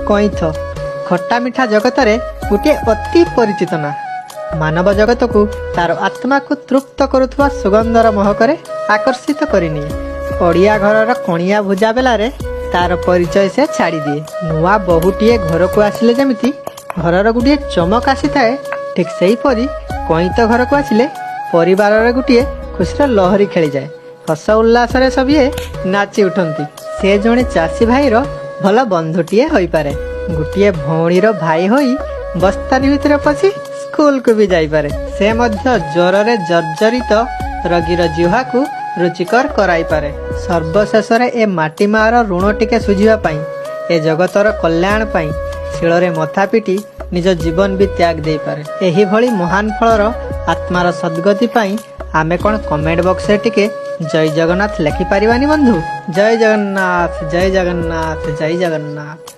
କଇଁଥ ଖଟା ମିଠା ଜଗତରେ ଗୋଟିଏ ଅତି ପରିଚିତ ନାଁ। ମାନବ ଜଗତକୁ ତାର ଆତ୍ମାକୁ ତୃପ୍ତ କରୁଥିବା ସୁଗନ୍ଧର ମହକରେ ଆକର୍ଷିତ କରିନିଏ। ଓଡ଼ିଆ ଘରର କଣିଆ ଭୁଜା ବେଲାରେ ତାର ପରିଚୟ ସେ ଛାଡ଼ିଦିଏ। ନୂଆ ବୋହୂଟିଏ ଘରକୁ ଆସିଲେ ଯେମିତି ଘରର ଗୋଟିଏ ଚମକ ଆସିଥାଏ, ଠିକ୍ ସେହିପରି କଇଁତ ଘରକୁ ଆସିଲେ ପରିବାରରେ ଗୋଟିଏ ଖୁସିର ଲହରୀ ଖେଳିଯାଏ। ହସ ଉଲ୍ଲାସରେ ସଭିଏ ନାଚି ଉଠନ୍ତି। ସେ ଜଣେ ଚାଷୀ ଭାଇର ଭଲ ବନ୍ଧୁଟିଏ ହୋଇପାରେ, ଗୋଟିଏ ଭଉଣୀର ଭାଇ ହୋଇ ବସ୍ତାନି ଭିତରେ ପଶି ସ୍କୁଲକୁ ବି ଯାଇପାରେ। ସେ ମଧ୍ୟ ଜ୍ୱରରେ ଜର୍ଜରିତ ରୋଗୀର ଜିହ୍ୱାକୁ ରୁଚିକର କରାଇପାରେ। ସର୍ବଶେଷରେ ଏ ମାଟି ମାଆର ଋଣ ଟିକେ ଶୁଝିବା ପାଇଁ, ଏ ଜଗତର କଲ୍ୟାଣ ପାଇଁ ଶିଳରେ ମଥା ପିଟି ନିଜ ଜୀବନ ବି ତ୍ୟାଗ ଦେଇପାରେ। ଏହିଭଳି ମହାନ ଫଳର ଆତ୍ମାର ସଦ୍ଗତି ପାଇଁ ଆମେ କ'ଣ କମେଣ୍ଟ ବକ୍ସରେ ଟିକେ ଜୟ ଜଗନ୍ନାଥ ଲେଖିପାରିବାନି ବନ୍ଧୁ? ଜୟ ଜଗନ୍ନାଥ, ଜୟ ଜଗନ୍ନାଥ, ଜୟ ଜଗନ୍ନାଥ।